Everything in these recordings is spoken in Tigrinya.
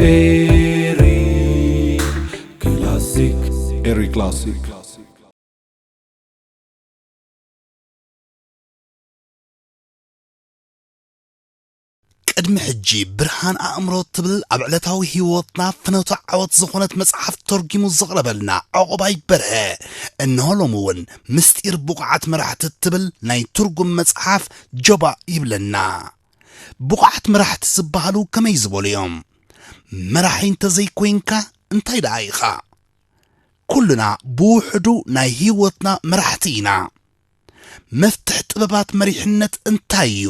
ኤሪ ክላሲክ። ኤሪ ክላሲክ። ቅድሚ ሕጂ ብርሃን ኣእምሮ ትብል ኣብ ዕለታዊ ህይወትና ፍኖተ ዓወት ዝኾነት መጽሓፍ ተርጊሙ ዘቕረበልና ዑቕባይ በርሀ፣ እንሆ ሎሚ እውን ምስጢር ብቑዓት መራሕቲ ትብል ናይ ትርጉም መጽሓፍ ጀባእ ይብለና። ብቑዓት መራሕቲ ዝበሃሉ ከመይ ዝበሉ እዮም? መራሒ እንተዘይኮይንካ እንታይ ደኣ ኢኻ? ኩልና ብውሕዱ ናይ ህይወትና መራሕቲ ኢና። መፍትሕ ጥበባት መሪሕነት እንታይ እዩ?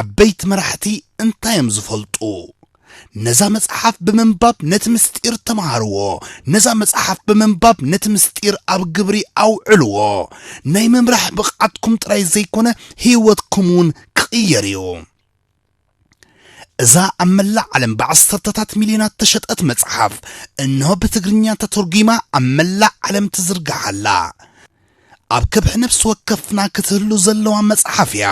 ዓበይቲ መራሕቲ እንታይ እዮም ዝፈልጡ? ነዛ መጽሓፍ ብምንባብ ነቲ ምስጢር ተምሃርዎ። ነዛ መጽሓፍ ብምንባብ ነቲ ምስጢር ኣብ ግብሪ ኣውዕልዎ። ናይ ምምራሕ ብቕዓትኩም ጥራይ ዘይኮነ ህይወትኩም እውን ክቕየር እዩ። እዛ ኣብ መላእ ዓለም ብዓሰርተታት ሚልዮናት ተሸጠት መጽሓፍ፣ እንሆ ብትግርኛ ተተርጒማ ኣብ መላእ ዓለም ትዝርጋሕ ኣላ። ኣብ ከብሒ ነፍሲ ወከፍና ክትህሉ ዘለዋ መጽሓፍ እያ።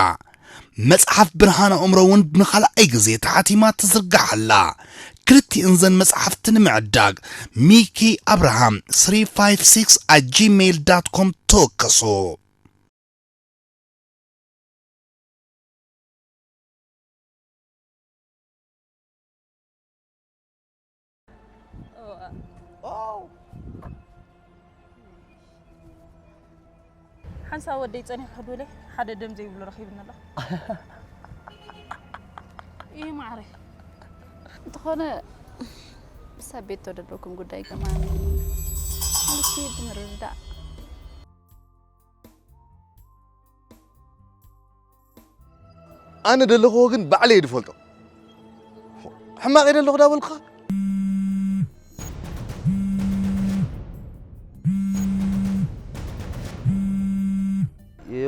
መጽሓፍ ብርሃን ኣእምሮ እውን ንኻልኣይ ግዜ ተሓቲማ ትዝርጋሕ ኣላ። ክልቲእን ዘን መጽሓፍቲ ንምዕዳግ ሚኪ ኣብርሃም three five six at gmail dot com ተወከሱ። ሓንሳብ ወደይ ጸኒሑ ክድውለ ሓደ ደም ዘይብሉ ረኺብኒ ኣለኹ። እዩ ማዕረ። እንተኾነ፣ ምስ ኣቤቶ ዘለኩም ጉዳይ ከማን ምልኪ ብምርድዳእ። ኣነ ደለኹዎ ግን ባዕለይ እየ ዝፈልጦ። ሕማቕ እየ ደለኹ ዳበልኩኻ።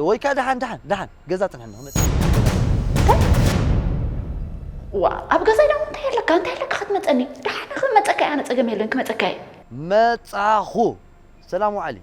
ወይ ከዓ ደሓን፣ ደሓን፣ ደሓን፣ ገዛ ጽንሐኒ፣ ክመጽእ። እንታይ? ዋ፣ ኣብ ገዛይ ደሞ እንታይ ኣለካ? እንታይ ኣለካ ክትመጸኒ? ደሓን ክመጸካ እየ፣ ኣነ ጸገም የለን፣ ክመጸካ እየ። መጻኹ። ሰላም ውዓሊ።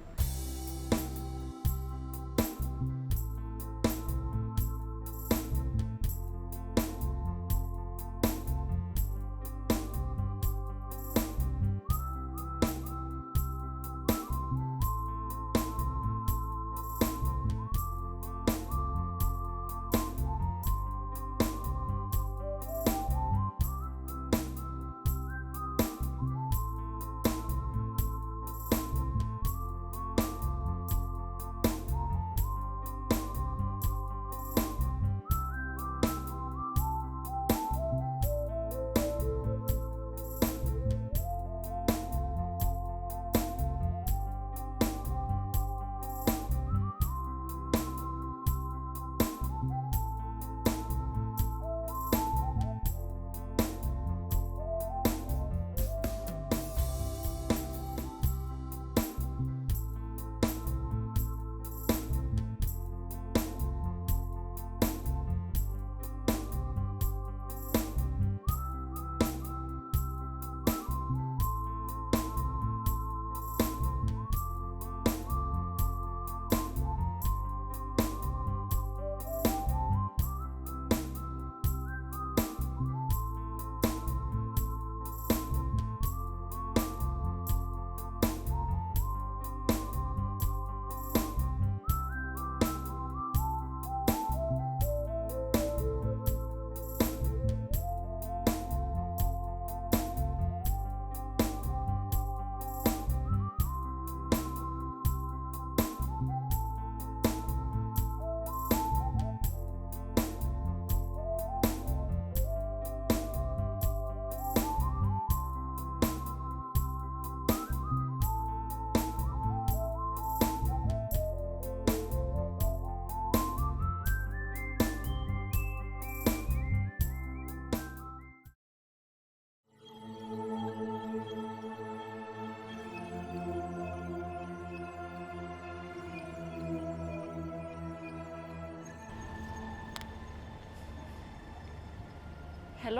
ሄሎ።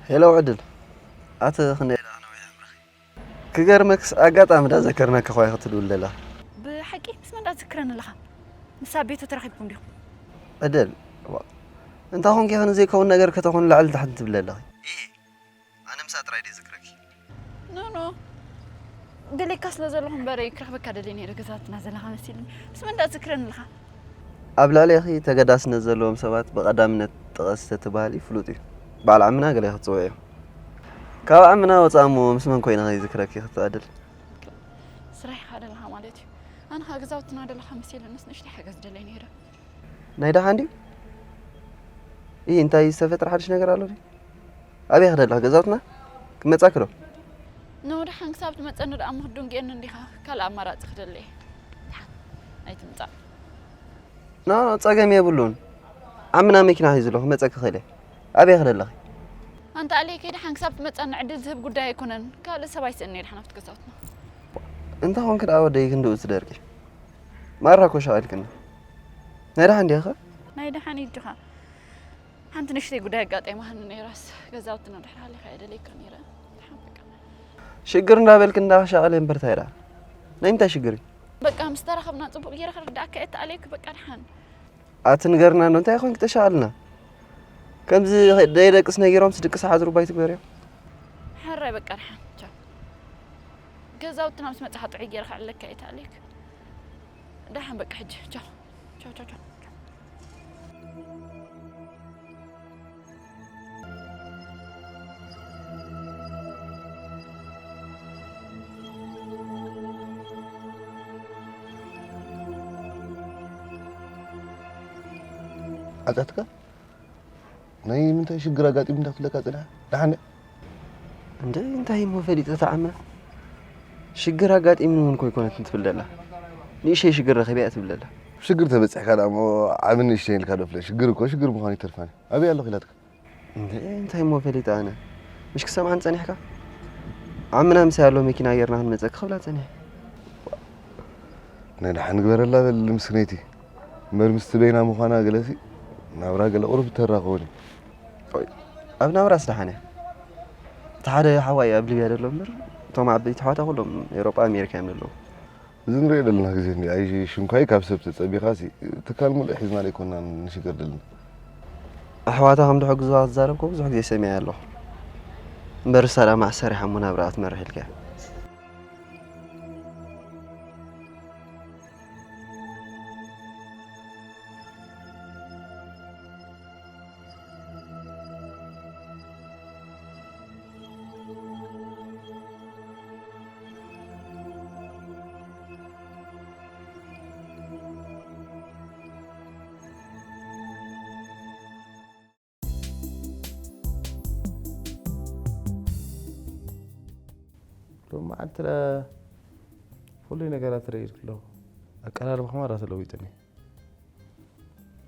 ሄሎ ዕድል፣ ኣቲ ክንደይ ደኣ ነዊሕ እምርኺ? ክገርመክስ ኣጋጣሚ ዳ ዘከርናኪ ኳ ክትድውል ደላ። ብሓቂ ምስ መን ዳ ትዝክረኒ ኣለኻ? ምስ ኣቤቱ ተራኺብኩም ዲኹም? ዕደል፣ ዋ፣ እንታይ ኾንኪ ኸን ዘይከውን ነገር ከተኾን ላዕሊ ታሕቲ ትብሊ ኣለኺ። ኣነ ምሳ ጥራይ ድየ ዝክረኪ። ኖ ኖ፣ ደሊካ ስለ ዘለኹ እምበር ክረኽበካ ደልየ ነይረ። ገዛትና ዘለኻ መሲልኒ። ምስ መን ዳ ትዝክረኒ ኣለኻ? ኣብ ልዕሌኺ ተገዳስነት ዘለዎም ሰባት ብቐዳምነት ጥቐስ ተትበሃሊ ፍሉጥ እዩ። በዓል ዓምና ገለ ክትጽውዒ እዩ። ካብ ዓምና ወጻእ እሞ ምስ መን ኮይነ ዝክረኪ ክትዕድል? ስራሕ ኢኻ ደለኻ ማለት እዩ። ኣነ ኸኣ ገዛውትና ደለኻ መሲልንስ ንእሽተይ ሓገዝ ደለይ ነይረ። ናይ ደሓን ድዩ? ኢ እንታይ ዝተፈጥረ ሓድሽ ነገር ኣሎ ድዩ? ኣበይ ክደላ ገዛውትና ክመጻ ክዶ? ኖ ደሓን ክሳብ ትመጸኒ ደኣ እሞ ክትድንግየኒ እንዲኻ። ካልእ ኣማራጺ ክደሊ እየ። ደሓን ኣይትምጻእ። ኖ ጸገም የብሉን። ዓምና መኪና ሒዙ ኣሎ ክመጸ ክኽእል እየ። ኣበይ ክደለኺ? ኣንታ ኣሌ ከይ ደሓን ክሳብ ትመጸኒ ዕድል ዝህብ ጉዳይ ኣይኮነን። ካልእ ሰብ ኣይስእን እየ ደሓን ኣብቲ ገዛውትና። እንተ ኾንክ ደኣ ወደይ ክንድኡ ትደርቂ። ማራ ኮሻ ኢልክና። ናይ ደሓን ዲኻ? ናይ ደሓን እዩ ጅኻ። ሓንቲ ንእሽተይ ጉዳይ ኣጋጢማኒ ነይራስ ገዛውትና ድሕሪ ሃሊኻ እየ ደለይካ ነይረ። ደሓን በቃ። ሽግር እንዳበልክ እንዳሻቐለ እምበር ታይ ደኣ? ናይ ምንታይ ሽግር እዩ? በቃ ምስ ተራኸብና ጽቡቕ ገይረ ክርዳእካ እየ ተኣለይክ በቃ ደሓን። ኣቲ ንገርና እንዶ እንታይ ኾንክ ተሻቐልና? ከምዚ ደይደቅስ ነጊሮምስ ድቅስ ሓድሩ ባይ ትግበርዮ። ሕራይ በቃ ደሓን ቻው። ገዛውትና ምስ መጻኻ ጥዑይ ገይረ ክዕለካ እየ ተኣለይክ። ደሓን በቃ ሕጂ ቻው ቻው ቻው ቻው። ዓጻትካ ናይ ምንታይ ሽግር ኣጋጢሙ እንዳክለካ ጽንሐ ደሓን እንደ እንታይ እሞ ፈሊጠ ተዓመ ሽግር ኣጋጢምኒ እውን ኮይኮነት እንትብል ደላ ንእሸይ ሽግር ረኺበ እያ ትብል ደላ ሽግር ተበጽሕካ ደኣ እሞ ዓብን ንእሽተይን ኢልካ ዶ ፍለ ሽግር እኮ ሽግር ምዃኑ ይተርፋኒ ኣበይ ኣለኹ ኢላትካ እንደ እንታይ እሞ ፈሊጠ ኣነ ምሽ ክሰምዓን ጸኒሕካ ዓምና ምሳይ ኣሎ መኪና ጌርና ክንመጸ ክኽብላ ጸኒሐ ናይ ደሓን ግበረላ በል ምስክነይቲ እምበር ምስቲ በይና ምዃና ገለሲ ናብራ ገለ ቁሩብ ተራኸቡኒ ኣብ ናብራስ ደሓን እያ እቲ ሓደ ሓዋይ ኣብ ሊብያ ደሎ እምበር እቶም ዓበይቲ ኣሕዋታ ኩሎም ኤውሮጳ ኣሜሪካ እዮም ዘለዉ እዚ ንሪኦ ዘለና ግዜ እንዲ ኣይ ሽንኳይ ካብ ሰብ ተጸቢኻሲ ትካል ሙሉእ ሒዝና ዘይኮናን ንሽገር ዘለና ኣሕዋታ ከም ድሕግዙዋ ክትዛረብ እኮ ብዙሕ ግዜ ሰሚዐ ኣለኹ እምበር እሳ ደኣ ማእሰር ኢሓ እሞ ናብራኣ ትመርሕ ኢልካ ሎም መዓልቲ ፍሉይ ነገራት ርእይልኩ ኣለኹ ኣቀራርባኹም ኣራ ተለዊጥኒ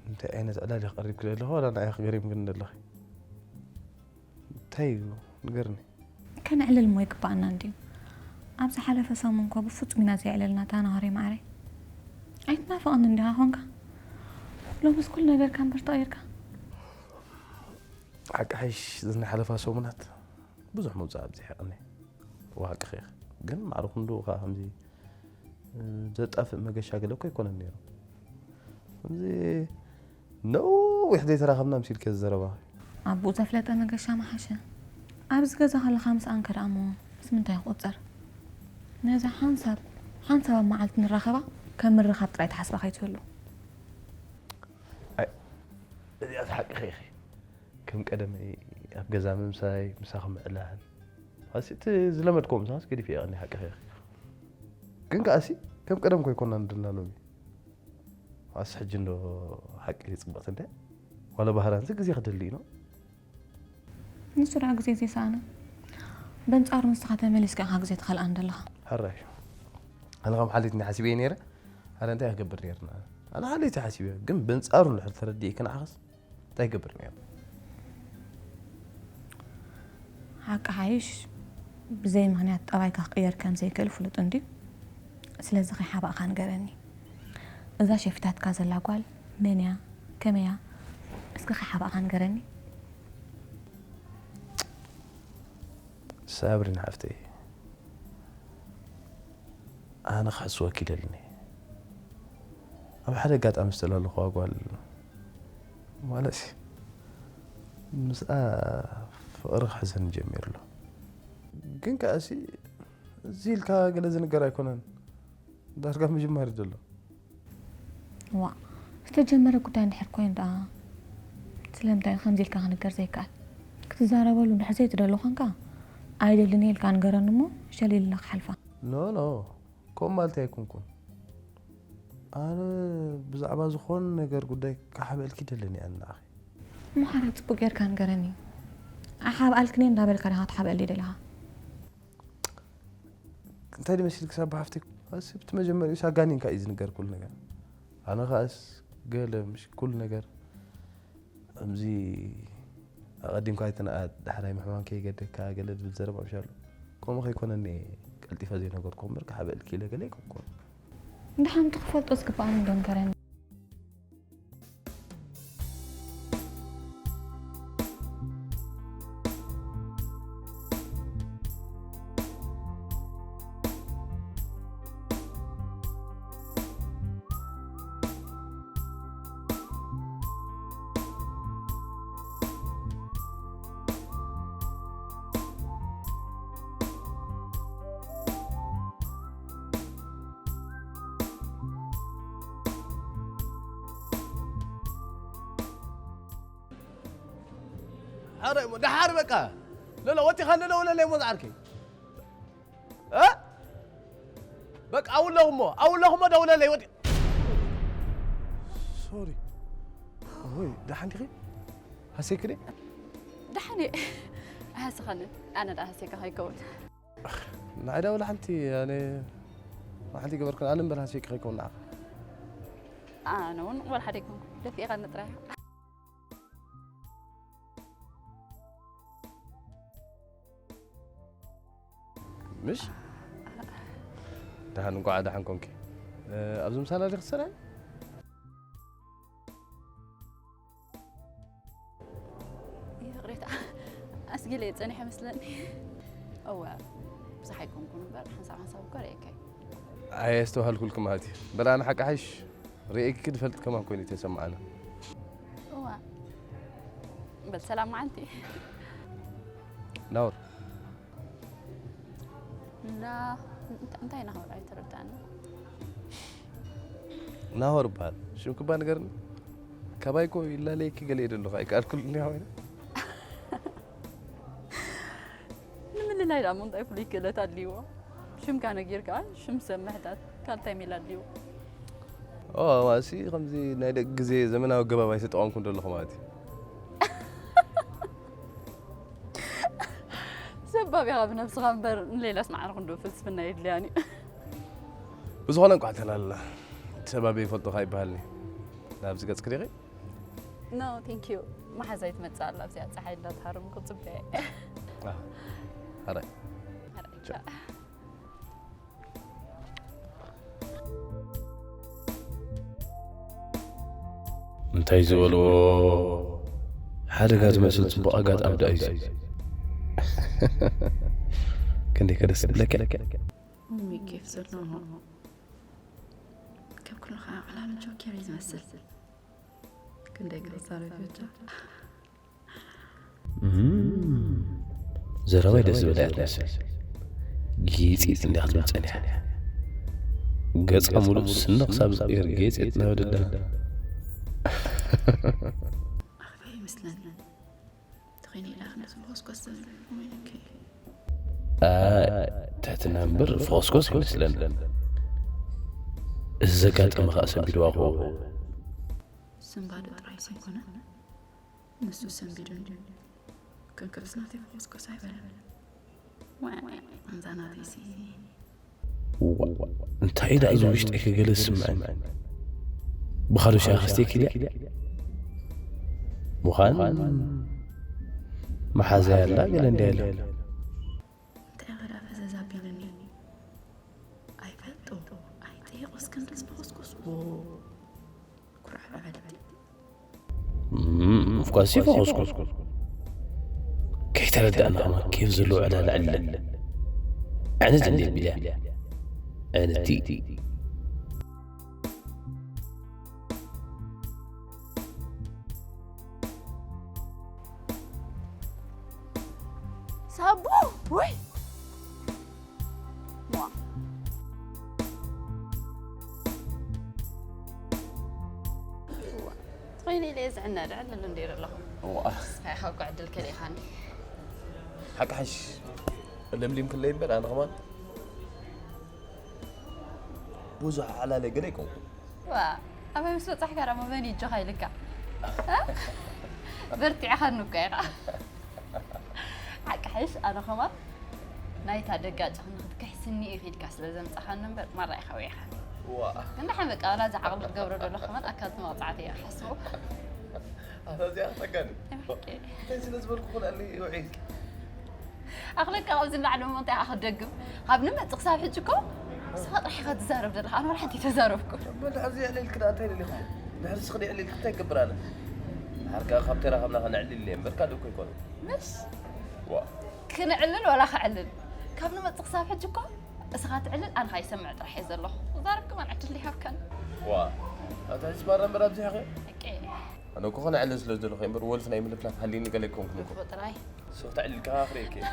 እንታይ ዓይነት ዕላል ኢኺ ቀሪብኪ ዘለኺ ዋላ ንዓይ ኢኺ ገሪምክኒ ዘለኺ እንታይ እዩ ንገርኒ ከነዕልል እሞ ይግባኣና እንድዩ ኣብ ዝሓለፈ ሰሙን እኮ ብፍጹም ኢና ዘየዕለልና እታ ናሆረይ መዓረይ ኣይትናፍቐኒ እንዲኻ ኾንካ ሎምስ ኩሉ ነገርካ እምበር ተቐይርካ ሓቂ ሓይሽ ዝናሓለፋ ሰሙናት ብዙሕ መውፅእ ኣብዚሐ ቀኒ ዋቂ ኸ ግን ማዕረ ክንድኡ ከዓ ከምዚ ዘጣፍእ መገሻ ገለ እኮ ኣይኮነን ነይሩ ከምዚ ነዊሕ ዘይተራኸብና ምሲልከ ዘረባ ኣቦኡ ዘፍለጠ መገሻ መሓሸ ኣብዚ ገዛ ከለኻ ምስ ኣንከ ደኣ እሞ ምስ ምንታይ ክቑጸር ነዛ ሓንሳብ ሓንሳብ ኣብ መዓልቲ ንራኸባ ከም ምርኻብ ጥራይ ትሓስባ ከይትህሉ እዚኣስ ሓቅኺ ኢኺ ከም ቀደመይ ኣብ ገዛ ምምሳይ ምሳኺ ምዕላል ኣሲ እቲ ዝለመድክዎ ምሳስ ገዲፈ እየ ቀኒ ሓቅኺ ኢኺ ግን ከኣሲ ከም ቀደም ኮይኮና ንድልና ሎሚ ኣስ ሕጂ እንዶ ሓቂ ጽብቕቲ እንደ ዋላ ባህራንዚ ግዜ ክደሊ ኢኖ ንሱ ደኣ ግዜ ዘይሰኣነ በንጻሩ ንስኻ ተመሊስካ ኢኻ ግዜ ትኸልኣን ዘለኻ ሕራይ ኣነ ከም ሓሊት እንዲ ሓሲበ ነይረ ኣነ እንታይ ክገብር ነይርና ኣነ ሓሊት ሓሲበ ግን በንጻሩ እንድሕር ተረዲእኪ ንዓኸስ እንታይ ይገብር ነይሩ ሓቂ ሓይሽ ብዘይ ምኽንያት ጠባይካ ክቕየር ከም ዘይክእል ፍሉጥ እንድዩ ስለዚ ከይሓባእካ ንገረኒ እዛ ሸፊታትካ ዘላ ጓል መን እያ ከመይ እያ እስኪ ከይሓባእካ ንገረኒ ሳብሪን ሓፍተይ ኣነ ክሕስወኪ ይደልን እየ። ኣብ ሓደ ኣጋጣሚ ዝተላለኹዋ ጓል ማለት ምስኣ ፍቕሪ ክሕዘኒ ጀሚሩ ኣሎ። ግን ከኣሲ እዚ ኢልካ ገለ ዝንገር ኣይኮነን። ዳርጋ ምጅማር እዩ ዘሎ። ዋ ዝተጀመረ ጉዳይ እንድሕር ኮይኑ ደኣ ስለምንታይ ከምዚ ኢልካ ክንገር ዘይከኣል? ክትዛረበሉ እንድሕር ዘይትደሊ ኮንካ ኣይደልን እየ ኢልካ ንገረኒ እሞ ሸል ኢልና ክሓልፋ። ኖ ኖ ከምኡ ማለተይ ኣይኮንኩን። ኣነ ብዛዕባ ዝኾነ ነገር ጉዳይ ክሓብአልኪ ይደልን እየ ንዓኺ። እሞ ሓራ ጽቡቕ ጌርካ ንገረኒ። ኣይሓብኣልክን እየ እንዳበልካ ዲኻ ትሓብኣለይ ደለኻ? እንታይ ድመሲልኪ ሳባ ሓፍተይ? ኣስ ብቲ መጀመሪያስ ኣጋኒንካ እዩ ዝንገር ኩሉ ነገር። ኣነ ኸኣስ ገለ ምሽ ኩሉ ነገር ከምዚ ኣቐዲምካ ኣይትንኣድ ዳሕራይ ምሕማም ከይገደካ ገለ ዝብል ዘረባ ምሽ ኣሎ። ከምኡ ከይኮነኒ እየ ቀልጢፈ ዘይነገርኩ እምበር ክሓብአልኪ ኢለ ገለ ኣይኮንኩን። እንድሓንቲ ክፈልጦ ዝግብኣኒ እንዶ ንገረኒ። ሓረ እሞ ደሓር በቃ ለሎ ወጢኻ ለሎ ወለለይ እሞ ዝዓርከይ እ በቃ ኣውለኹ እሞ ኣውለኹ እሞ ደውለለይ ወጢ ሶሪ። ወይ ደሓን ዲኺ? ሃሴክኒ? ደሓን እየ። ኣይሃስኻንን። ኣነ ደኣ ሃሴካ ከይከውን። ንዓይ ዳ ወላ ሓንቲ ኣነ ሓንቲ ገበርኩን ኣነ እምበር ሃሴክ ከይከውን ንዓኻ። ኣነ እውን ወላ ሓደ ኣይኮንኩ። ደፊእኻኒ ጥራይ። ምሽ ደሓን እንኳዕ ደሓን ኮንኪ። ኣብዚ ምሳና ዲኺ ትሰርሒ? ይቕሬታ ኣስጊለ እየ ጸኒሐ መስለኒ። እወ ብዙሕ ኣይኮንኩን እምበር ሓንሳብ ሓንሳብ እኮ ርእየካ እየ። ኣየስተውሃልኩልኪ ማለት እዩ። በላ ንሓቂ ሓይሽ ርእየኪ ድፈልጥ ከማን ኮይኑ ተሰማዓና። እዋ በል ሰላም መዓልቲ። ናውር እና እንታ- እንታይ ናሆር ኣይተረዳእና። ናሆር ይበሃል። ሽምኪ እባ ንገርኒ። ካባይ እኮ ይላለየኪ ገለ እየ ደለኹ ኣይከኣልኩሉን እየ ኮይነ። ንምልላይ ደኣ እንታይ ፍሉይ ክእለት ኣድልይዎ? ሽምካ ነጊርካ ሽም ሰብ ምሕታት ካልታይ ሜላ ኣድልይዎ? ኦ ማሲ ከምዚ ናይ ደቂ ግዜ ዘመናዊ ኣገባብ ኣይተጠቐምኩን ደለኹ ማለት እዩ። ሰብ ኣቢኻ ብነብስኻ እምበር ንሌላስ ማዕረ ክንዶ ፍልስፍና የድልያን እዩ። ብዝኾነ እንኳዕ ተላልና እቲ ሰብ ኣበይ ይፈልጦ ከ ይበሃልኒ ናብዚ ገጽ ክዲኺ No thank you። መሓዛይ ትመጽእ ኣላ ኣብዚኣ ጸሓይ እንዳተሃረምኩ ጽበየ። ኣራይ እንታይ ዝበልዎ ሓደጋ ዝመስል ጽቡቕ ኣጋጣሚ ደኣ እዩ። ክንደይ ከደስ ትብለካ። እሚ ኬፍ ዘለዎ ከም ኩሉ ከዓ ዕላል ጆኬር እዩ ዝመስል። ክንደይ ክዛረብ ይወዳ። ዘረባይ ደስ ዝብል እያ ትመስል። ጌፂፅ እንዲያ ክትብል ፀኒሓ። ገፃ ሙሉእ ስኒ ክሳብ ዝቕየር ጌፂፅ እናበደዳ። ኣኽፊ ይመስለኒ። ተኾይነ ኢላ ክንደስ ብኮስኮስ ዝብል ወይንኪ ትሕትና እምበር ፍኾስኮስ ኣይመስለን። እዚ ዘጋጠመ ከዓ ሰንቢድዋ ክኸውን። ስንባደ ጥራይ ዘይኮነ ንሱ ሰንቢዱ እንድዩ። ከንከፍስ ናተይ ፍኾስኮስ ኣይበለን። ዋይ፣ ዋይ፣ ዋይ፣ እዛ ናተይ ሲ እንታይ ደኣ እዚ ውሽጠይ ከገለ ዝስምዐኒ? ብኻልእ ሻሂ ክስተኪ ድያ? ምዃን መሓዛ ያላ ገለ እንድያ ኢላ። እንታይ ኸዳ ፈዘዝ ኣቢልኒ? ኣይፈልጦ፣ ኣይጠየቆ እስከ እንድልስ ብኾስኮስ። ኩርዓ በለኒ። ኦፍኮርስ ይፈኾስኩ። ከይተረዳእና ከማን ኬፍ ዘለዎ ዕላል ኣለ። ዕንት እንዴ ቢልያ። N T. ሳቡ ወይ ዋ ትኸይኒ ኢለ ዝዕነድ ዕልል እንዲር ኣለኹ። ዋ ስኻ ኢኻ እኮ ዕድል ከሊእኻኒ። ሓቂ ሓሽ ለምሊም ክለይ እምበር ኣነ ከማን ብዙሕ ዓላለ ገለ ኣይኮንኩን። ዋ ኣበይ ምስ በጻሕካ ደሞ መን ይጆኻ ኢልካ በርቲዕኻኒ እኮ ኢኻ። ሓቂ ሓይሽ ኣነ ኸማን ናይታ ደጋጭ ንክትክሕስኒ ኢኺ ኢልካ ስለ ዘምጻኻኒ እምበር ማራ ኢኻ ወይኻ። ዋ ግን ደሓን በቃ ዋላ እዚ ዓቕሊ ትገብሮ ዘሎ ኸማን ኣካልቲ መቕጻዕቲ እየ ክሓስቦ። ኣታ እዚኣ ክጠቀኒ እንታይ ስለ ዝበልኩ ክልኣኒ ውዒልኪ ኣኽለካ ኣብዚ ላዕሊ እሞ እንታይ ኢኻ ክደግም ካብ ንመጽእ ክሳብ ሕጂ እኮ ንስኻ ጥራሕ ኢኻ ትዛረብ ዘለኻ ኣነ ወላ ሓንቲ ተዛረብኩ። መድሓር እዚ ዕልልኪ ደኣ እንታይ ደሊኹም ድሕሪ ስኽዲ ዕልልኪ እንታይ ይገብር ኣነ ድሓር ከኣ ካብ ተራኸብና ከነዕልል እየ እምበር ካልእ እኮ ኣይኮነን ምስ ዋ ክንዕልል ወላ ክዕልል ካብ ንመጽእ ክሳብ ሕጂ እኮ እስኻ ትዕልል ኣነ ኸኣ ይሰምዕ ጥራሕ እየ ዘለኹ። ክዛረብ ከማን ዕድል ይሃብካን። ዋ ኣታ ሕጂ ማራ እምበር ኣብዚሕኺ እቄ ኣነ እኮ ከነዕልል ስለ ዝደለኹ እየ እምበር ወልፊ ናይ ምልፍላፍ ሃልዩኒ ገለ ኣይኮንኩን እኮ እኮ ጥራይ ስኽ ተዕልልካ ክርእየኪ እየ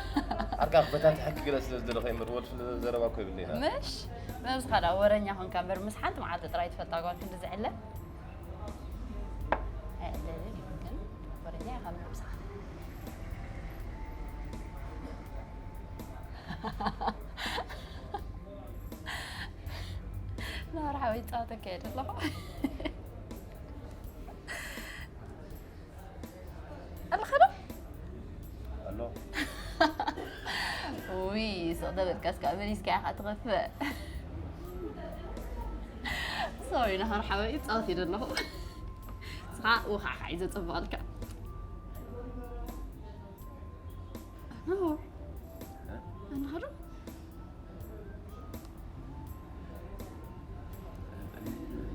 ዓርካ ክበታትሐኪ ገለ ስለ ዝደለኹ እየ እምበር ወልፊ ዘረባ እኮ የብለይና ምሽ መብዝኻ ደኣ ወረኛ ኾንካ እምበር ምስ ሓንቲ መዓልቲ ጥራይ ትፈልጣ ጓል ክንዲ ዝዕለል ኣይዕለልን እዩ ግን ወረኛ ኢኻ ምብዝኻ ናብራ ሓወይ ጻወተካ እየ ዘለኹ ኣለኻ ዶ ኣሎ ውይ ስቕ ደበልካስ ከዓ መሊስካ ኢኻ ትኸፍእ ሶሪ ናሃር ሓወይ ጻወት እየ ዘለኹ ስኻ ውኻዕካ እዩ ዘጸብቐልካ ኣለኻ ዶ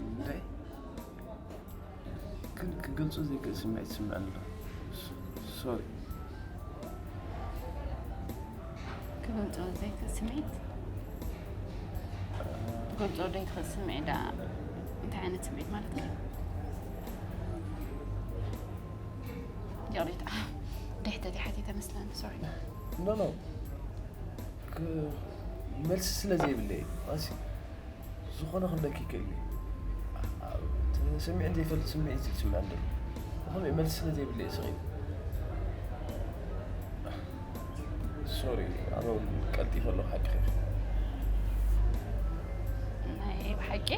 እንታይ ግን ክገልጾ ዘይክእል ስምዒት ይስምዐኒ ኣሎ ሶሪ ክገልጾ ዘይክእል ስምዒት ክገልጾ ዘይክእል ስምዒት ደኣ እንታይ ዓይነት ስምዒት ማለት እዩ ይቕሬታ ድሕተት ሓቲተ መስለኒ ሶሪ ኖ ኖ ክ- መልሲ ስለ ዘይብለይ እዩ ኣሲ ዝኾነ ክብለኪ ይክእል እዩ ተሰሚዕን ዘይፈልጥ ስምዒት ዝስምዐን ዘሎ ብኸምኡ መልሲ ስለ ዘይብለይ ስቕ ሶሪ ኣነ እውን ቀልጢፈ ኣለኹ ሓቂ ኸ ናይ ብሓቂ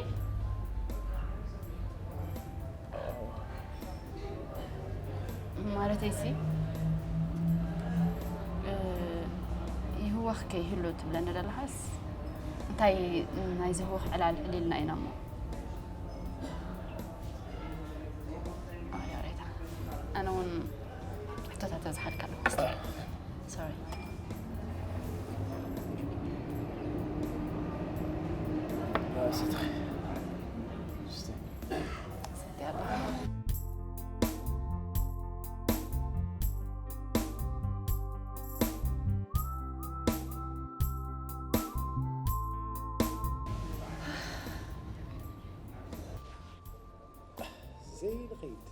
ማለተይሲ ይህወኽ ከይህሉ ትብለኒ ዘለኻስ እንታይ ናይዚ ህወኽ ዕላል ዕሊልና ኢና እሞ ኣነ እውን ሕቶታት በዝሓልካ ኣለኩ ሶሪ ስትኺ ዘይንኸይድ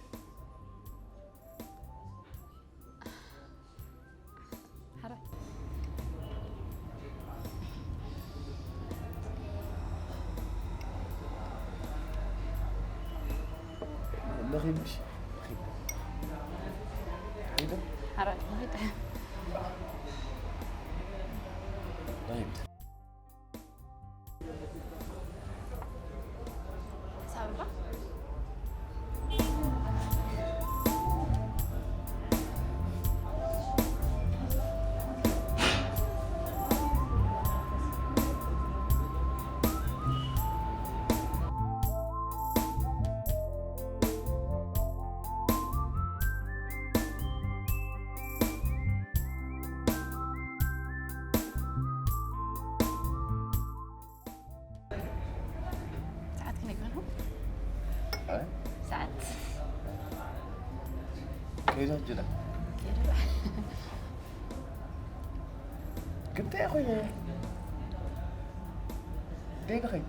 ሰዓት ክንደይ ኮይኑ? ሰዓት ከይዛ ጅላ ግን እንታይ ኮይኑ ደይ ንኸይድ።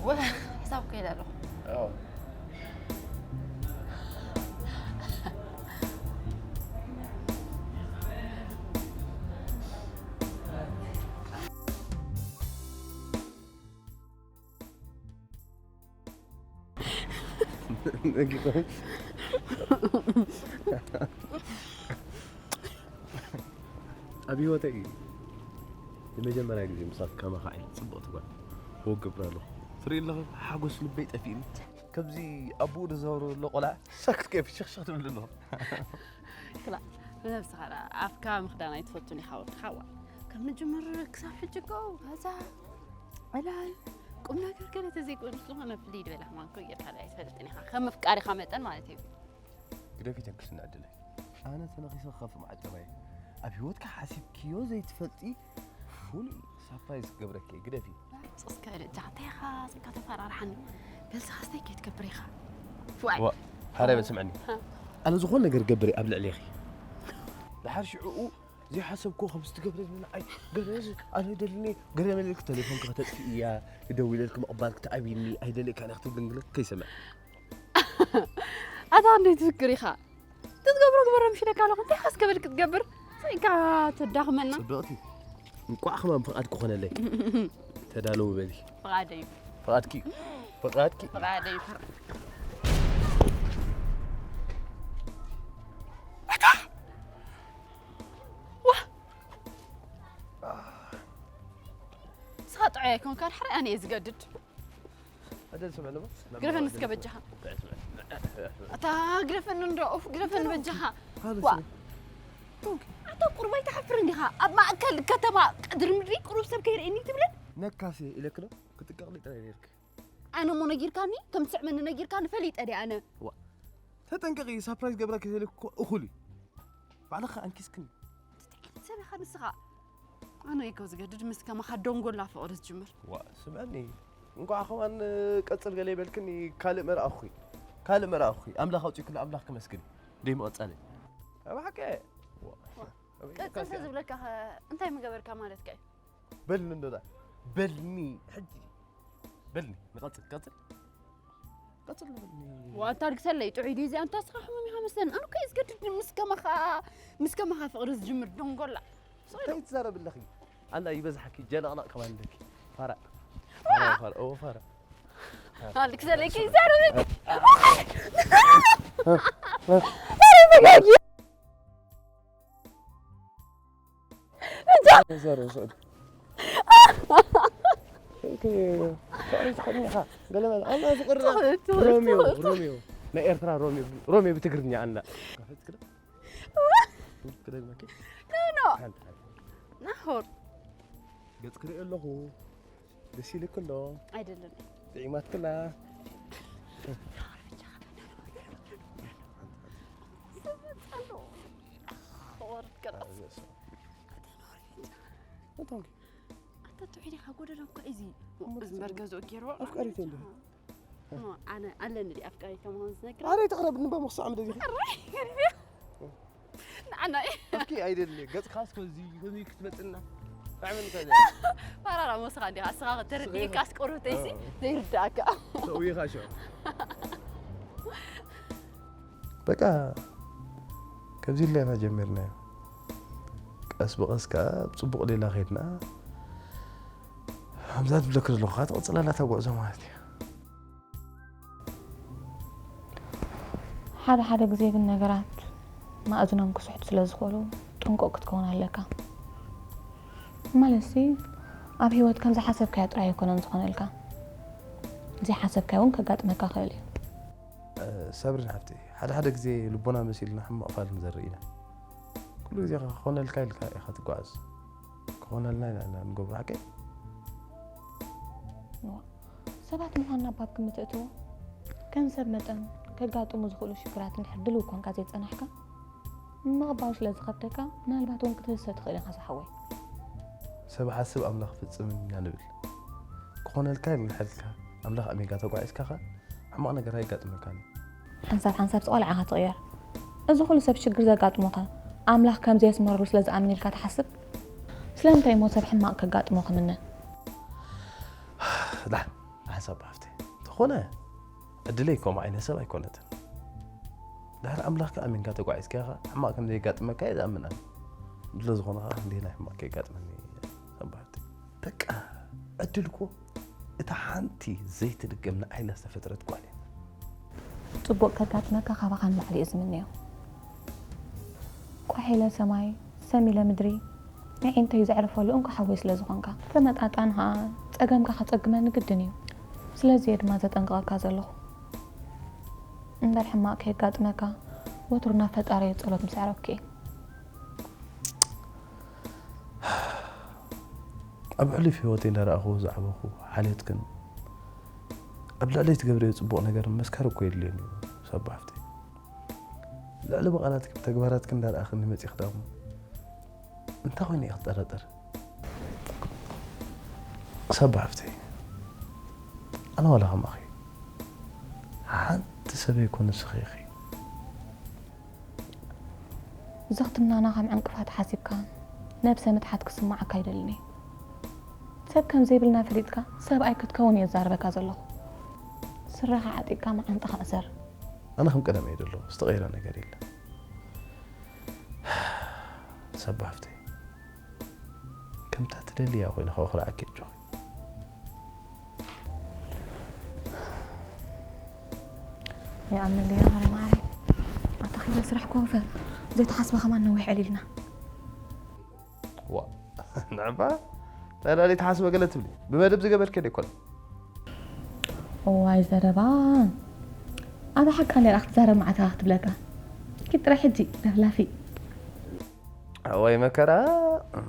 ወ- ሕሳብ ከይደ ኣለኹ። ኣዎ። ኣብ ህይወተይ ንመጀመርያ ግዜ ምሳኽ ከማኻ ዓይነት ጽብቕቲ ጓል ወገብር ኣለኹ። ትርኢ ኣለኹ፣ ሓጎስ ልበይ ጠፊእኒ። ከምዚ ኣቦኡ ዝዘውር ዘሎ ቆልዓ ሳክት ከይፍ ሽኽሽኽ ትብል ኣለኹ። ክላ ብነብስኻ ደኣ ኣፍካ ምኽዳን ኣይትፈቱን ኢኻ ወድኻ። ዋ ከም ንጅምር ክሳብ ሕጂ እኮ ገዛ ዕላል ቁም ነገር ገለ ተዘይኮይኑ ዝኾነ ፍልይ ዝበለ ሕማም እኮ ጌርካ ደኣ ኣይትፈልጥን ኢኻ፣ ከም ምፍቃሪኻ መጠን ማለት እዩ። ግደፊ ተንክስና ዕድለይ። ኣነ ተነኺሰ ክኸፍ መዓጠባይ ኣብ ህይወትካ ሓሲብክዮ ዘይትፈልጢ ፍሉይ ሳፕራይዝ ክገብረኪ ግደፊ። እስከ ደጃ እንታይ ኢኻ ስልካ ተፈራርሓኒ። በልስኻ ስታይ ከይትገብር ኢኻ። ፍዋይ ዋ፣ ሓራይ በል ስምዐኒ። ኣነ ዝኾነ ነገር ገብር ኣብ ልዕሌኺ። ድሓር ሽዕኡ ዘይሓሰብክዎ ከም ዝትገብረኒ ንዓይ ገለ ኣነ ደልኒ ገለ መለልክ ተሌፎንኪ ከተጥፊ እያ። ክደውለልክ ምቕባል ክትኣብይኒ ኣይደልየካ እነ ክትብል እንግለ ከይሰምዕ። ኣታ እንዴት ትፍክር ኢኻ? ትትገብሮ ግበሮ ምሽ ኢለካ ኣለኹ። እንታይ ኢኻ እስከ በል ክትገብር? ስኢካ ተዳኽመና። ጽብቕቲ፣ እንቋዕ ከማን ፍቓድ ክኾነለይ። ተዳለዉ በሊ። ፍቓደይ እዩ። ፍቓድኪ፣ ፍቓድኪ። ፍቓደይ እዩ። ዋ! ስኻ ጥዑይ ኣይኮንካን፣ ሕራይ ኣነ እየ ዝገድድ። ግረፈኒ እስከ በጃኻ። ኣታ ግረፈኒ እንዶ፣ ኡፍ፣ ግረፈኒ በጃኻ። ዋ። ቱግ፣ ኣታ ቁሩብ ኣይትሓፍርን ዲኻ? ኣብ ማእከል ከተማ ቀድሪ ምድሪ ቁሩብ ሰብ ከይርእየኒ ትብለኒ? ነካሲ ኢለኪ ዶ? ክትቀቕሊ ጥራይ ኔርኪ። ኣነ እሞ ነጊርካኒ? ከም ትስዕመኒ ነጊርካኒ? ፈሊጠ ድየ ኣነ? ዋ። ተጠንቀቒ፣ ሳፕራይዝ ገብረኪ ተልእኮ እኹል እዩ። ባዕልኺ ኣንኪስክኒ። እንታይ ዓይነት ሰብ ኢኻ ንስኻ? ኣነ እኮ ዝገድድ ምስ ከማኻ ደንጎላ ፍቕሪ ዝጅምር። ዋ፣ ስምዐኒ። እንኳዕ ከማን ቀጽል ገለ ይበልክኒ፣ ካልእ መርኣኹ። ካልእ መርኣኹ። ኣምላኽ ኣውጺእክሎ ኣምላኽ ከመስግን። ደይ ምቐጻለይ። ኣብ ሓቂ። ዋ። ቀጽል እንተ ዝብለካ ኸ እንታይ ምገበርካ ማለት ከ? በልኒ እንዶ ዳ። በልኒ፣ ሕጂ። በልኒ፣ ንቐጽል፣ ቀጽል። ቀጽል በልኒ። ዋንታ ድግሰለይ፣ ጥዑይ ድዩ እዚ? ኣንታ እስኻ ሕሙም ኢኻ መስለኒ። ኣነ እኮ እየ ዝገድድ ምስ ከማኻ፣ ምስ ከማኻ ፍቕሪ ዝጅምር ደንጎላ። እንታይ ትዛረቢ ኣለኺ? ኣላ ይበዝሓኪ፣ ጀለቕለቕ ከማን ኣለኪ። ፋራ። ፋራ፣ ፋራ፣ ኦ ፋራ። ኣልክ ዘለኪ ይዛረብ። ዛረብ ስዕድ። ፍቕሪ ትኽእልኒ ኢኻ። ገለ በለ። ኣላ ፍቕሪ ትኽእል፣ ትኽእል፣ ሮሚዮ፣ ትኽእል። ሮሚዮ። ናይ ኤርትራ ሮሚዮ፣ ሮሚዮ ብትግርኛ ኣላ። ከፈት ክደ? ክደግመኪ? ኖ፣ ኖ። ሓንቲ፣ ሓንቲ። ናሆር። ገጽ ክርኢ ኣለኹ። ደስ ኢልክ ኣሎ። ኣይደለም። ጥዒማትክላ። ኣታ ጥዑይ ዲኻ ጎደሎ እኮ እዚ እምበር ገዝኦ ገይርዎ ኣፍቃሪት እንደ እሞ ኣነ ኣለኒ ድኣ ኣፍቃሪት ከማን ዝነግር ኣረ ተቕረብ ንባ መኽሳዕ ምደ ዲኻ ኣራይ ገሪበ ንዓና እዩ ኣፍቂ ኣይደለ ገጽካ እስከ እዚ ከዚ ክትመጽና ብጣዕሚ ንከዚ ፋራራ ሞስኻ እንዲኻ እስኻ ተረዲእካ ኣስቆሮተይሲ ዘይርዳእካ ተውይኻ ሸ በቃ ከምዚ ኢልና ኢና ጀሚርናዮ። ቀስ ብቐስ ከኣ ብጽቡቕ ሌላ ኸይድና ከምዛ ትብለኪ ዘለኹ ከኣ ትቕጽል ኣላ እታ ጉዕዞ ማለት እዩ። ሓደ ሓደ ግዜ ግን ነገራት ማእዝኖም ክስሕቱ ስለ ዝኽእሉ ጥንቁቕ ክትከውን ኣለካ። ማለትሲ ኣብ ህይወት ከም ዝሓሰብካዮ ጥራይ ኣይኮነን ዝኾነልካ። ዘይሓሰብካዮ እውን ከጋጥመካ ይኽእል እዩ። ሰብሪን ሓፍተይ፣ ሓደ ሓደ ግዜ ልቦና መሲልና ሕማቕ ፋል ንዘርኢ ኢና። ኩሉ ግዜ ከ ክኾነልካ ኢልካ ኢኻ ትጓዓዝ። ክኾነልና ኢና ኢና ንገብሮ ሓቀይ? እዋ፣ ሰባት ምዃንና ባብ ግምት እእትዎ። ከም ሰብ መጠን ከጋጥሙ ዝኽእሉ ሽግራት እንድሕር ድልው ኮንካ ዘይጸናሕካ፣ ንምቕባሉ ስለ ዝኸብደካ፣ ምናልባት እውን ክትህሰ ትኽእል ኢኻ ዝሓወይ። ሰብ ሓስብ ኣምላኽ ፍጽም ኢና ንብል። ክኾነልካ ኢልካ ኣምላኽ ኣሚንካ ተጓዒዝካ ኸ ሕማቕ ነገር ኣይጋጥመካን እዩ። ሓንሳብ ሓንሳብ ጸቕላዕ ኢኻ ትቕየር። እዚ ኩሉ ሰብ ሽግር ዘጋጥሞኸ ኣምላኽ ከም ዘየስመረሉ ስለ ዝኣምን ኢልካ ትሓስብ? ስለምንታይ እሞ ሰብ ሕማቕ ከጋጥሞ ክምነ? ላ ሓሳብ ሃፍቲ ዝኾነ ዕድለይ ከምኡ ዓይነት ሰብ ኣይኮነትን። ድሕሪ ኣምላኽካ ኣሚንካ ተጓዒዝካ ኢኻ፣ ሕማቕ ከም ዘየጋጥመካ እየ ዝኣምን ኣነ። ዕድለ ዝኾነ ኸዓ ክንደይ ናይ ሕማቕ ከየጋጥመኒ ሰብ ሃፍቲ። በቃ ዕድል እኮ እታ ሓንቲ ዘይትድገም ንዓይና ዝተፈጥረት ጓል እያ። ጽቡቕ ከጋጥመካ ካባኻ ንላዕሊ እየ ዝምነዮ። ቋሕ ኢለ ሰማይ፣ ሰም ኢለ ምድሪ፣ ኣዒንተይ ዘዕርፈሉ እንኮ ሓወይ ስለ ዝኾንካ። ተመጣጣን ኸኣ ጸገምካ ከጸግመኒ ግድን እዩ። ስለዚ እየ ድማ ዘጠንቅቐካ ዘለኹ። እምበር ሕማቕ ከየጋጥመካ ወትሩ ናብ ፈጣሪየ ጸሎት ምስ ኣዕረፍኩ እየ። ኣብ ሕሉፍ ህይወተይ እንዳረኣኽዎ ዝዓበኹ ሓልዮትክን ኣብ ልዕለይ ትገብርዮ ጽቡቕ ነገር መስካሪ እኮ የድልዮን እዩ ሳባ ሓፍተይ። ልዕሊ ብቓላትኪ ብተግባራትኪ እንዳረኣኽኒ መጺኺ ደኣ እንታይ ኮይነ እየ ክጠራጠር? ሳባ ሓፍተይ፣ ኣነ ዋላ ከማኺ ሓንቲ ሰብ ኣይኮነ ንስኺ ኢኺ። ዝኽትምናና ከም ዕንቅፋት ሓሲብካ ነብሰ ምትሓት ክስምዓካ ኣይደልን እየ። ሰብ ከም ዘይብልና ፈሊጥካ ሰብኣይ ክትከውን እየ ዝዛረበካ ዘለኹ። ስረኻ ዓጢቕካ መዓንጣኻ እሰር። ኣነ ከም ቀደም እየ ዘሎ፣ ዝተቐየረ ነገር የለን። ሳባ ሓፍተይ፣ ከምታ ትደልያ ኮይነ ከኹርዓኪ ኣጆኺ። ይኣምነለይ ማረ ማረ። ኣታ ኺዳ ስራሕ ኮንፈ ዘይተሓስበ ከማን ነዊሕ ዕሊልና። ዋ ንዕባ ተላሊ ተሓስበ ገለ ትብሊ ብመደብ ዝገበርኪ ዶ ይኮን? እዋይ ዘረባ። ኣበ ሓቃ ነራ ክትዛረብ መዓት ክትብለካ። ኪድ ጥራይ ሕጂ ለፍላፊ። ወይ መከራ።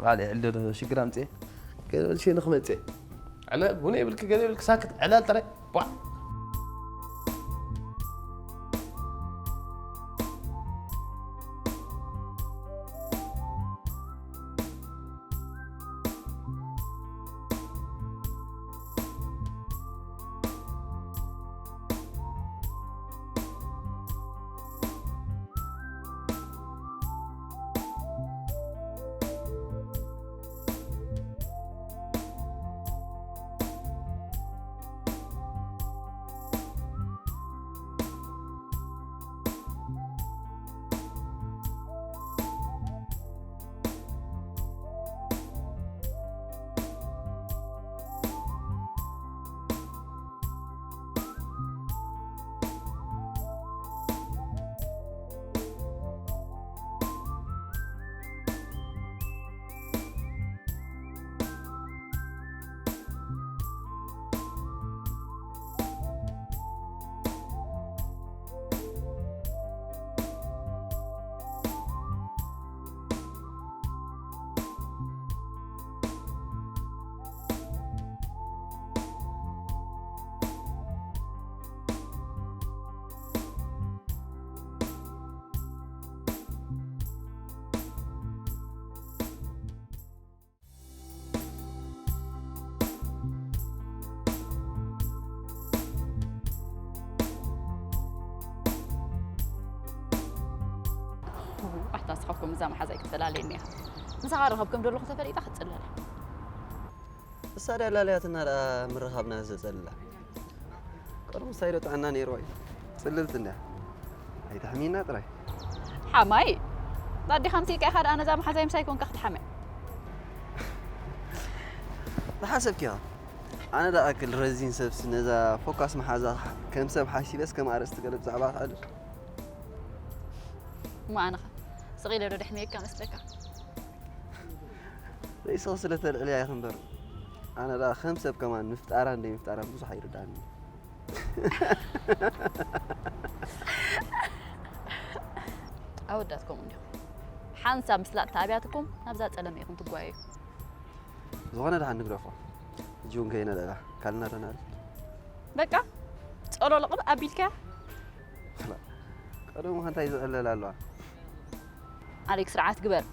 ባዕለ ዕልደሎ ሽግር ኣምፅኤ ገለ በልሽ ንክመፅእ ዕላል ቡነ ይብልክ ገለ ይብልክ ሳክት ዕላል ጥራይ ቧዕ። ኣታ ስኻብኩም እዛ መሓዛይ ክትፈላለየኒ ኢኻ። ምሳኻ ረኸብኩም ደለኹ ተፈሊጣ ክትጽለላ። እሳ ድያ ላለያትና ደኣ ምርኻብና ዘጸልላ። ቀደም ምሳይ ዶ ጥዕና ነይርዋ እዩ? ጽልልቲ እንድያ። ኣይትሕሚና ጥራይ። ሓማይ ኣዴኻ ምሲልካ ኢኻ ደኣ ነዛ መሓዛይ ምሳይ ኮንካ ክትሓመ። ዝሓሰብኪ ኢኻ። ኣነ ደኣ ኣክል ረዚን ሰብሲ ነዛ ፎካስ መሓዛ ከም ሰብ ሓሲበስ ከም ኣርእስቲ ገለ ብዛዕባ ክኣልል። እሞ ኣነኸ ስቕ ኢለ ዶ ደሕምየካ መስለካ? ርእስኺ ስለ ተልዕልያ ኢኺ እምበር ኣነ ደኣ ከም ሰብ ከማን ምፍጣራን ደይምፍጣራን ብዙሕ ኣይርድኣንን እዩ። ኣወዳት ከምኡ እንዲኹም። ሓንሳብ ምስላጥ ተኣብያትኩም ናብዛ ጸለመ ኢኹም ትጓየዩ። ዝኾነ ደሓን ንግደፎ። ሕጂ እውን ከይነልዕላ ካልናዶ ናርድ። በቃ ጸሎሎ ቅብ ኣቢልካያ። ቀደሙ ከ እንታይ ዝዕለል ኣለዋ? ኣሌክ ስርዓት ግበር።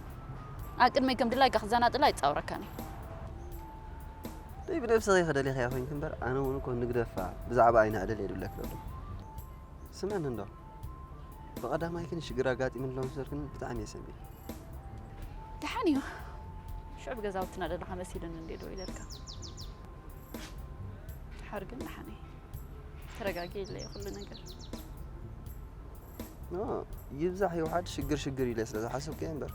ኣብ ቅድመይ ከም ድላይካ ክዘናጥላ ኣይጻወረካን እየ። ደይ ብነብስኺ ከደሊኻያ ኮይንኪ እምበር ኣነ እውን እኮ ንግደፋ ብዛዕባ ኣይነ ዕለል እየ ድብለኪ ዘሎ። ስምዕኒ እንዶ ብቐዳማይ ግን ሽግር ኣጋጢሙኒ ኣሎ ምስበልክኒ ብጣዕሚ እየ ሰንቢደ። ደሓን እዩ። ሽዑ ብገዛውትና ዘለኻ መሲሉኒ እንዴ ደው ኢለልካ። ሓር ግን ደሓነይ ተረጋጊ ኢለየ ኩሉ ነገር። ኖ፣ ይብዛሕ ይውሓድ ሽግር ሽግር ኢለ ስለ ዝሓሰብኩ እየ እምበር።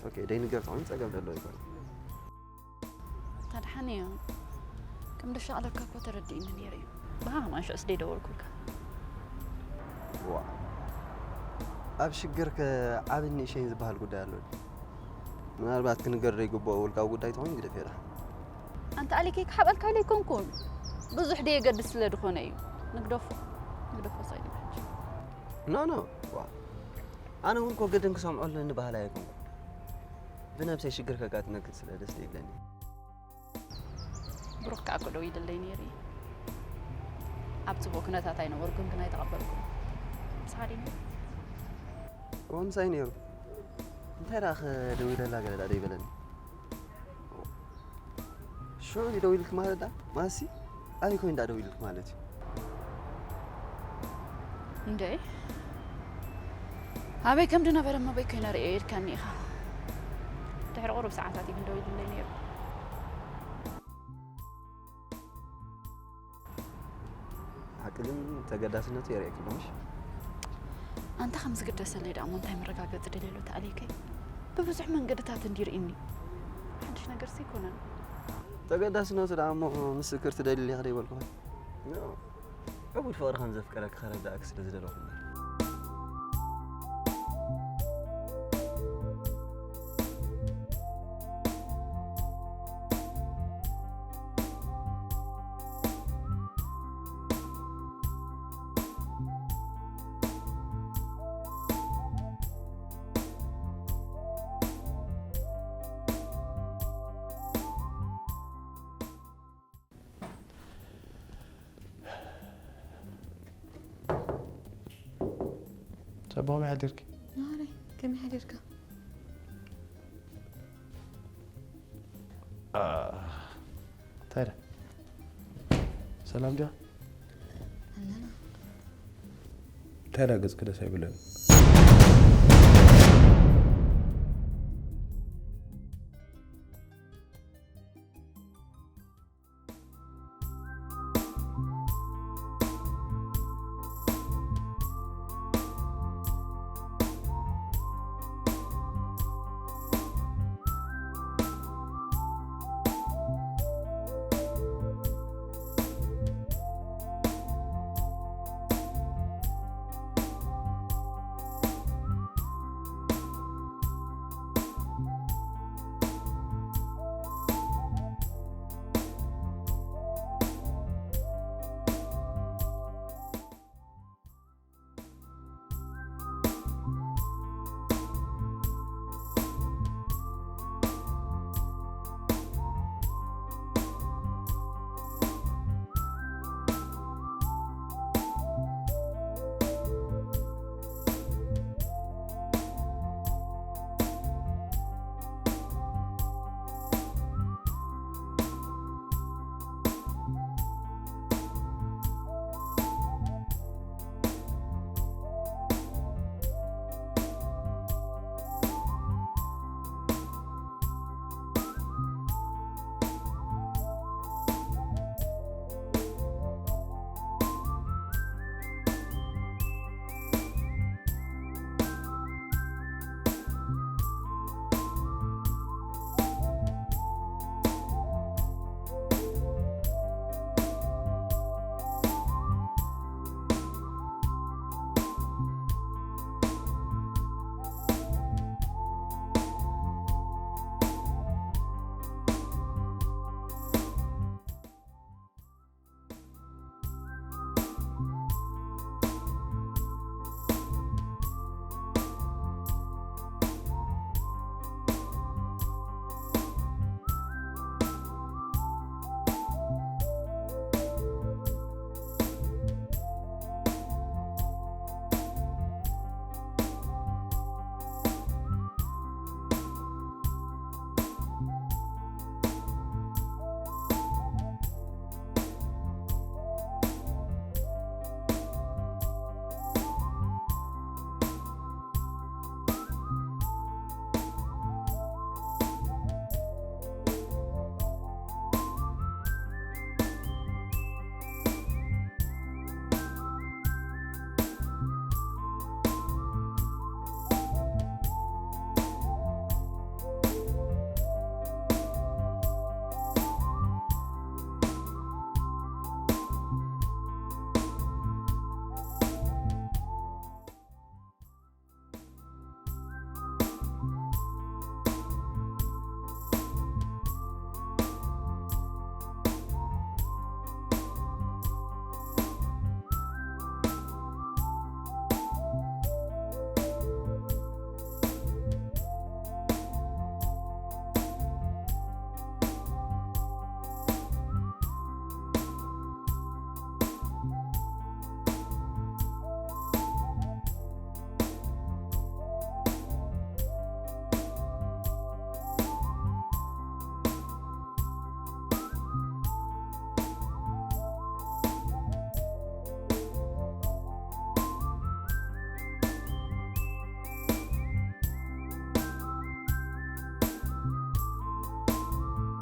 ኦኬ፣ ደይንገር ተኾይኑ ጸገም ዘለዎ ይኮን። ታድሓን እዩ። ከም ደሻቕለካ እኮ ተረዲእኒ ነይሩ እዩ። ብሃ ማንሻ ስደይ ደወልኩልካ። ዋ፣ ኣብ ሽግር ከዓብን ንእሸይን ዝበሃል ጉዳይ ኣሎ። ምናልባት ክንገር ዘይግብኦ ውልቃዊ ጉዳይ ተኾይኑ ግደፍ የዳ። ኣንተ ኣሊከይ ክሓበልካ ኢለ ኣይኮንኩን። ብዙሕ ደየገድስ ስለ ዝኾነ እዩ። ንግደፎ ንግደፎ ሳይድ። ኖ ኖ፣ ዋ፣ ኣነ እውን እኮ ግድን ክሰምዖ ኣለኒ ባህል ኣይኮንኩ። ብነብሰይ ሽግር ከጋጥመክን ስለ ደስ ይብለኒ። ብሩክ ከዓ እኮ ደው ይደለይ ነይሩ እዩ። ኣብ ጽቡቕ ኩነታት ኣይነበርኩን ግን ኣይተቐበልኩን። ንስኻ ደይ ነይሩ? እዎ ምሳይ ነይሩ። እንታይ ደኣ ከደው ኢለላ ገለ ደኣ ደይበለኒ። ሽዑ ደው ኢልክ ማለት ደኣ ማሲ ኣበይ ኮይኑ ደኣ ደው ኢልክ ማለት እዩ። እንደ ኣበይ ከም ድነበረ መበይ ኮይነ ርእየ ኢልካኒ ኢኻ። ድሕሪ ቁሩብ ሰዓታት እዩ ግን ደው ኢሉለይ ነይሩ። ሓቂ ግን ተገዳስነቱ የርእየክ ኣሎ ምሽ? ኣንታ ከም ዝግደሰለይ ደኣ እሞ እንታይ መረጋገጺ ደልየሉ ተኣልየከይ? ብብዙሕ መንገድታት እንዲ ርእኒ ሓድሽ ነገር ዘይኮነን። ተገዳስነቱ ደኣ እሞ ምስክር ትደሊ ኢኻ ደይበልኩኻ? ዕቡድ ፍቕሪ ከም ዘፍቀረክ ከረዳእክ ስለ ዝደለኹ እምበር። ጸባኹም ሓዲርኪ? ናረይ ከመይ ሓዲርካ? እንታይ ዳ? ሰላም ዲያ? ኣለና። እንታይ ዳ ገጽኪ ደስ ኣይብልን?